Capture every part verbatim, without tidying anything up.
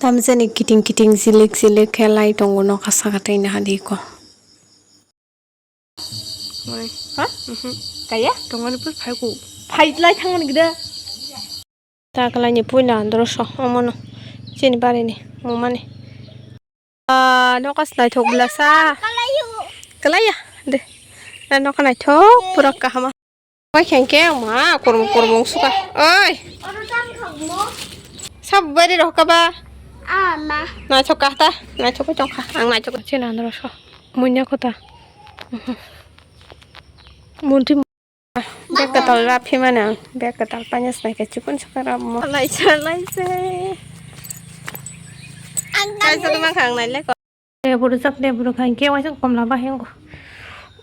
Tamjani kiting kiting jilik jilik khe lai tongo nokha saka tei naha di ko. Ha? Mhm. Kaya? Tongmani pui phai ko. Phai lai thangmani gida. Ta kalai ni puila andro so omono. Chini bari ni mumani. Ah, nokas naithok bwlasa. Kalaiya. De. Na nokha naithok pura kahama. Oi khengke ma kurmung kurmung suka. Oi. Sab bari rohka ba. Naithok kahta. Naithok tongkha. Ang naithok. Chini andro so. Munya kota. Munti. Bag kwtal rap phi mano ang. Bag kwtal paina snai khe chikon chikon rap mo. Laisa, laisa. Ang kaisa tong mangkha ang nai le ko. De buru jak de buru khain ke waisa komla ba hengo.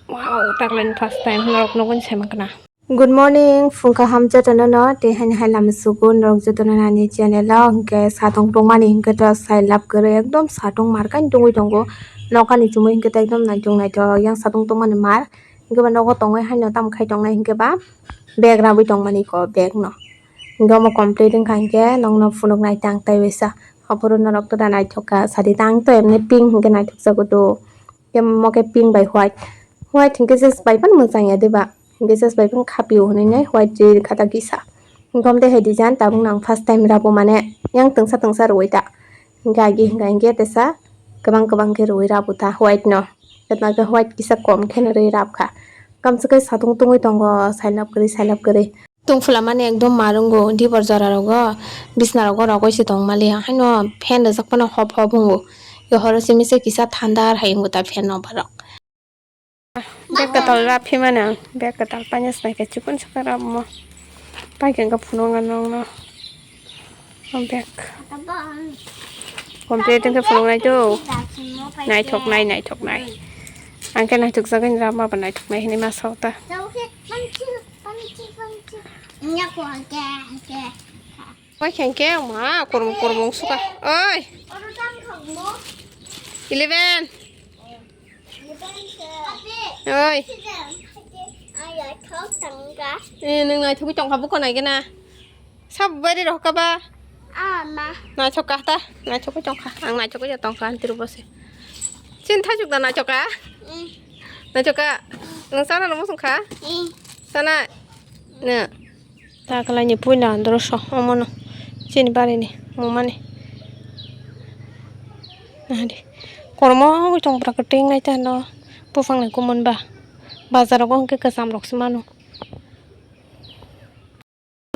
Wow, taklain first time norok nogon sai mangkna. Good morning, phung kaham jotono no, tei haini hai lama sugo norok jotono nani channel o, hingke satong tongmani hingke to sai lab kwrwi ekdom satong mar kain tongwi tongo, nokani chumui hingke to ekdom naitung naitok yang satong tongmani mar. Hingke ba nogo tongwi haino tamo khai tongnai hingke ba bag rabwi tongmani ko bag no. Hingke omo complete wngkha hingke nokno phunuknai tang tei waisa. Aphuru norok tora naithok kha sadi tang to emni pink hingke naithok jago do. Hingke omo khe pink bai white. White hingke je bai phano mwchang ya de ba. Hingke je bai phano khapio hinui nai white je kha ta kisa. Hingke omo de hai design tabuk nang first time rabo mane yang tengsa tengsa rwui ta. Hingke agi hingka hingke tesa kwbang kwbang khe rwui rabo ta white no. Hwnkhe white kisa kom kheno rwi rap kha. Kamswk khe satung tungwi tongo, sailap kwrwi, sailap kwrwi. Tungphwla mani ekdom mar wngo, dibor jora rogo, bisna rogo rogoi se tong mali, haino fan rijak phano hop hop wngo. Yo horo simi se kisa thanda hai wngo ta fan no borok. Bag kwtal rap phi mano ang, bag kwtal paina snai khe chikon chikon rap mo. Pai khe phunuk ano no. O bag. Complete wngkhe phunuknai do. Naithoknai, naithoknai. Ang khe naithokjagwi rama bo naithoknai hinui ma sao ta. Oi khengke ma kurmung kurmung suka. Oi. Eleven. Oi. Eh, nwng naithogwi tongkha buko naigena. Sab bari rohka ba? Ama. Naithok kha ta, naithogwi tongkha. Ang naithogwi tongkha, antiro bose. Chini thaichuk da naithok kha? Mm. Naithok kha? Nwng chana rwmo song kha? Mm. Chana? Nw. Ta kalai ni puila andro so omono chini bari ni mumani. Nahadi. Kormo wi tong pra kwtwng nai ta no buphang ni kumun ba. Bazar rogo hwnkhe kwcham rok se mano.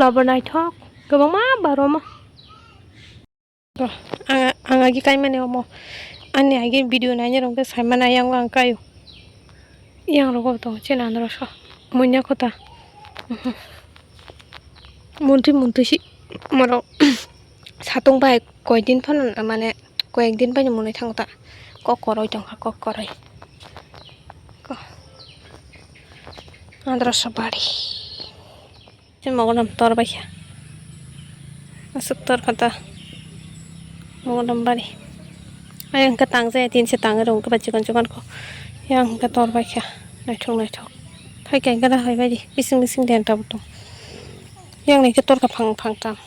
Labo naithok kwbangma baroma. Bo, ang, ang agi kaimani omo. Ani agi video nainai rok khe saimano yang ang kaio. Yang rogo tongo chini andro so. Munya kota. Muntui muntui si. Moro. Satung bai koi din phano mane koi ek din bai ni munui thango ta. Kok koroi tongkha kok koroi. Ko. Andro so bari. Chini mogodom tor bai kha. Aswk tor kha ta. Mogodom bari. Ayang khe tang jaya tin se tang rung khe ba chikon chikon kho. Yang khe tor bai kha. Naithok naithok. Phai khe gana hai bai di. Bising bising den ta butung. Yang ni khe tor kha phang phang tam.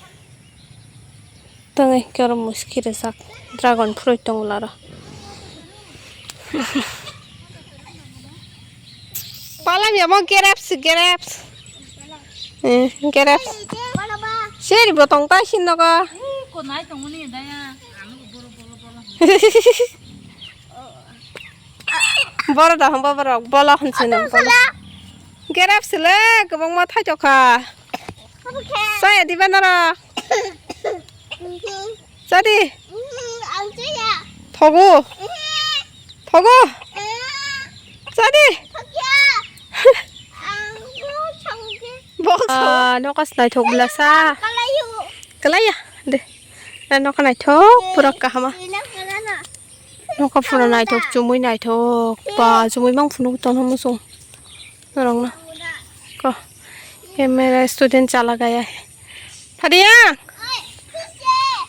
Tangwi khe oro muski rijak dragon fruit tongo laro. Palam ya mo grapes, grapes. Eh, grapes. Seri bo tong ta sin nogo. Boro da hamba borok bolo hwn sini bolo. Grapes le kwbangma thaithok kha. Saya diba nara. Jadi. Thogo. Thogo. Jadi. Bok. Ah, nokas naithok bwlasa. Kalaiya. De. Na nokha naithok pura kahama. Nokha pura naithok chumui naithok. Ba chumui mang phunuk tongo musung. Norokno. Ko. Camera student chala gaya hai. Phadiya.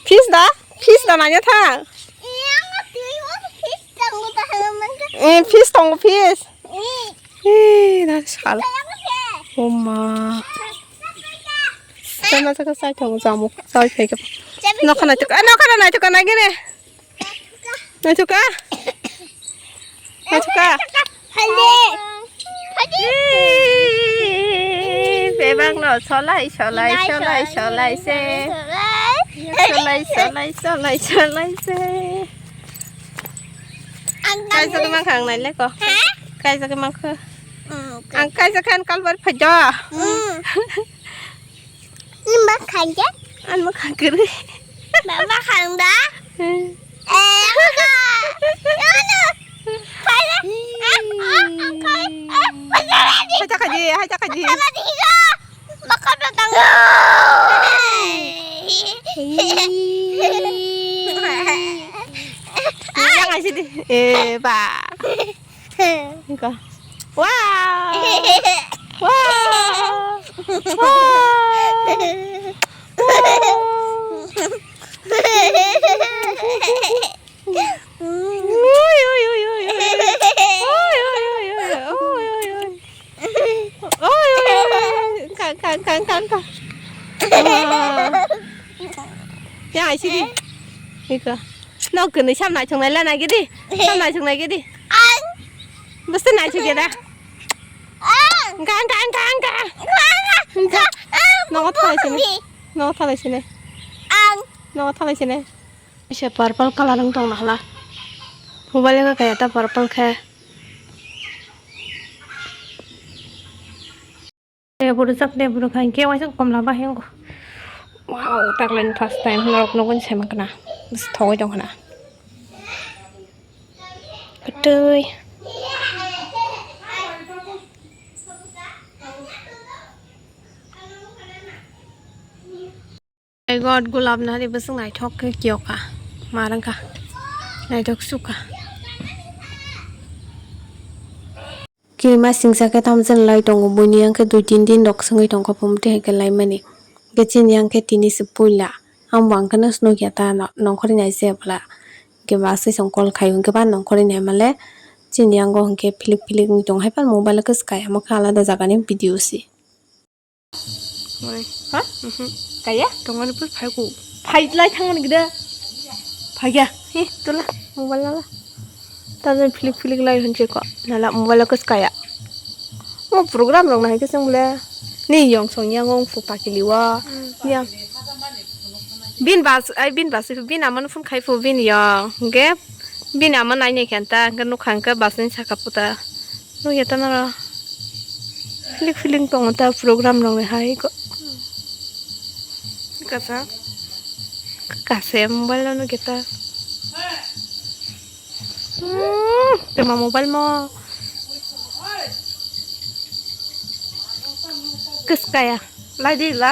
Fish da? Fish da naina thang. Eh, fish tongo fish. Eh, na sal. Oh ma. Sai ma saka sai tongo jamuk. Sai phai ka. Nokha naithok, ah, nokha naithok ka nai gini. Naithok ka? Naithok ka? Bebak no solai, solai, solai, solai se. Solai, solai, solai, solai se. Kaisa ke mangkha ang nai le ko. Ha? Kaisa ke mangkha. Hmm, ang kaisa khan kalbar phaja. Hmm. Ni ma khanja? An ma khangkiri. Baba khangda? Hmm. Eh, baba. Ano? Khangda? Ah, ah, ah, khang-, ah, baba ni. Hai ta khaji, hai ta khaji. Baba ni ga. Baka da tang. Yang aja deh. Eh, ba. Engko. Wow. Wow. Wow. Ui, ui, ui, ui, ui. Ui, ui, ui, ui, ui, ui, ui. Ui, ui, ui, ui. Kang, kang, kang, kang, kang. Wow. Ya, sini. Engko. Nok kwnwi sam naithok nai la nai gidi. Sam naithok nai gidi. Ang. Bwswk naithok ya da? Ang. Engka, engka, engka, engka. Engka. Engka. Ang. Nogo thalai sini. Nogo thalai sini. Ang. Nogo thalai sini. Kaisa purple colour wng tong nahla. Mobile wngkha kaya ta purple khe. Debor jak debor kha hinkhe waisa komla bahai wngkha. Wow, taklaini first time norok nugwi se mankha na. Bwswk thogwi tongkha na. Kwtwi. My God, gulab nari bwswk naithok khe kiyokha, ma rwngkha, naithok sukha. Kirima singsa khe tamo chwng lai tongo, buini yang khe dui tin din rok swngwi tongkha, pumti hai khe laimani. Hwnkhe chini yang khe tini se puila, ang bo ang kheno se nukya ta no-, nongkhorni aise bwla. Hwnkhe bwsai song call khai, hwnkhe ba nongkhorni hai male chini yango hwnkhe philik philik wngwi tong hai, phano mobile khe swkai, amo khe alada jagani video se. Oi, ha? Mhm. Kaya? Tongmani pun phai ku. Phai lai thangmani gida. Phai ya. Hi, tula. Mobile nala. Tajan philik philik lai hunche ko. Nala mobile ko skaya. Mo program rok nahai keseng le. Ni yong song yang ong fu pakili wa. Yang. Bin bas, ai bin bas, bin aman phun khai fu bin yong. Ge. Bin aman ai ne khanta, ge nukhang ke bas ni saka puta. Nukya ta noro. Filik filing tongo ta program rok ni hai ko. Kasa. Kasa ya mobile no nukya ta. Hmm, tema mobile mo. Kiskaya. Lai di la.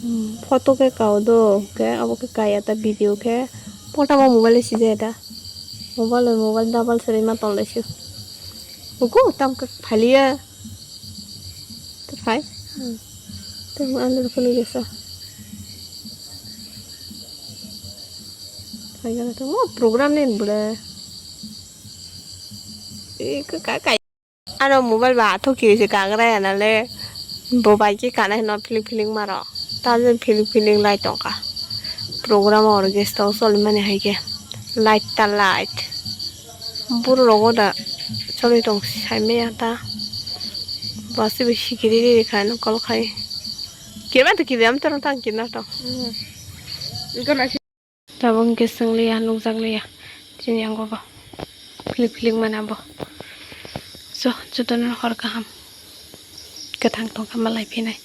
Hmm, photo khe kao do, khe abo khe kaya ta video khe. Photo mo mobile si jaya ta. Mobile, mobile double seri ma tong lai si. Ugo tam khe phaliya. To phai. Hmm. Tamo andar phone gesa. Phai gana to mo program nen bole. E ka ka. Ano mobile ba athok kiri se kagra ya nale. Bo bai khe kana hino filing filing maro. Tajen filing filing lai tongkha. Program o orchestra o choli mani hai khe. Light ta light. Buru rogo da choli tong sai maya ta. Basi bo sikiri riri khai no kol khai. Kema to kiri am torong tang kiri na to. Tabuk hwnkhe chwng liya, nukjak liya. Chini yango bo philik philik mana bo. So, jotono hor kaham. Kwthang tongkha malai phinai.